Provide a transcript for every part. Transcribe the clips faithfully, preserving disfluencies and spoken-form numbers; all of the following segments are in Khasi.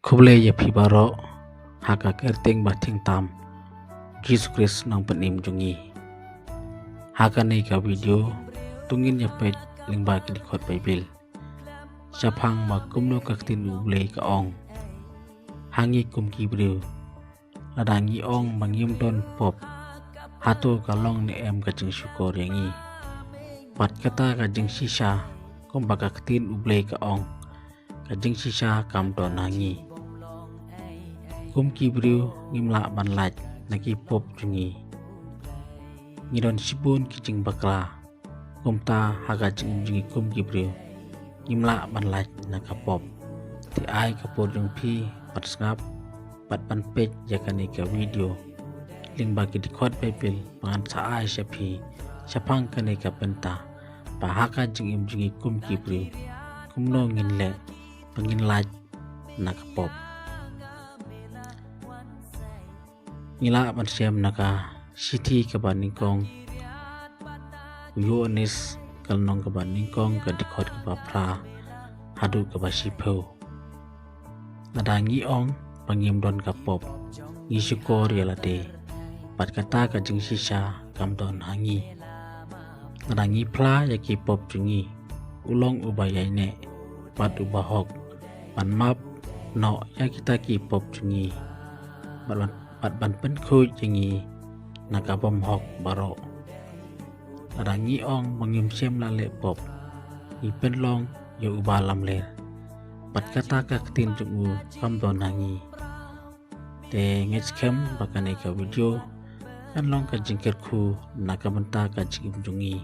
Khublei ïa phi baroh ha ka kyrteng ba thiang tam Jisu Khrist nongpynim jong ngi. Ha kane ka video to ngin ïa peit lyngba ki dkhot Baibl shaphang ba kumno ka ktien U Blei ka ong ha ngi kum ki briew. Lada ngi ong ba ngim don pop, hato ka long ne em ka jingshukor ïa ngi? Bad kata ka jingshisha, kumba ka ktien U Blei ka ong, ka jingshisha kam don ha ngi. Kum ki briew ngim lah ban lait na ki pop jong ngi. Ngi don shibun ki jingbakla. Kumta ha ka jingim jong ngi kum ki briew ngim lah ban lait na ka pop. Te ai ka por jong phi ban sngap bad ban peit ïa kane ka video lyngba ki dkhot Baibl ba ngan sa ai sha phi shaphang kane ka bynta ba ha ka jingim jong ngi kum ki briew kumno ngin leh ba ngin lait na ka pop. Ngi lah ban shem na ka shithi kaba nyngkong u Ïoannis, ka lynnong kaba nyngkong, ka dkhot kaba phra haduh kaba shiphew. Lada ngi ong ba ngim don ka pop, ngi shukor ïa lade, bad kata ka jingshisha kam don ha ngi. Lada ngi phla ïa ki pop jong ngi, u long uba ïaineh bad uba hok ban map noh ïa kita ki pop jong ngi bad ban, bad ban pynkhuid ïa ngi na ka bymhok baroh. Lada ngi ong ba ngim shym la leh pop, ngi pynlong ïa uba lamler, bad kata ka ktien jong u kam don ha ngi. Te ngeit skhem ba kane ka video kan long ka jingkyrkhu na ka bynta ka jingim jong ngi,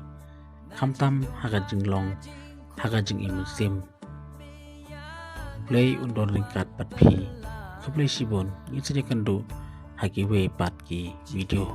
khamtam ha ka jinglong, ha ka jingim mynsiem. Blei un don ryngkat bad phi. Khublei shibun, ngin sa ïakynduh ha kiwei pat ki video.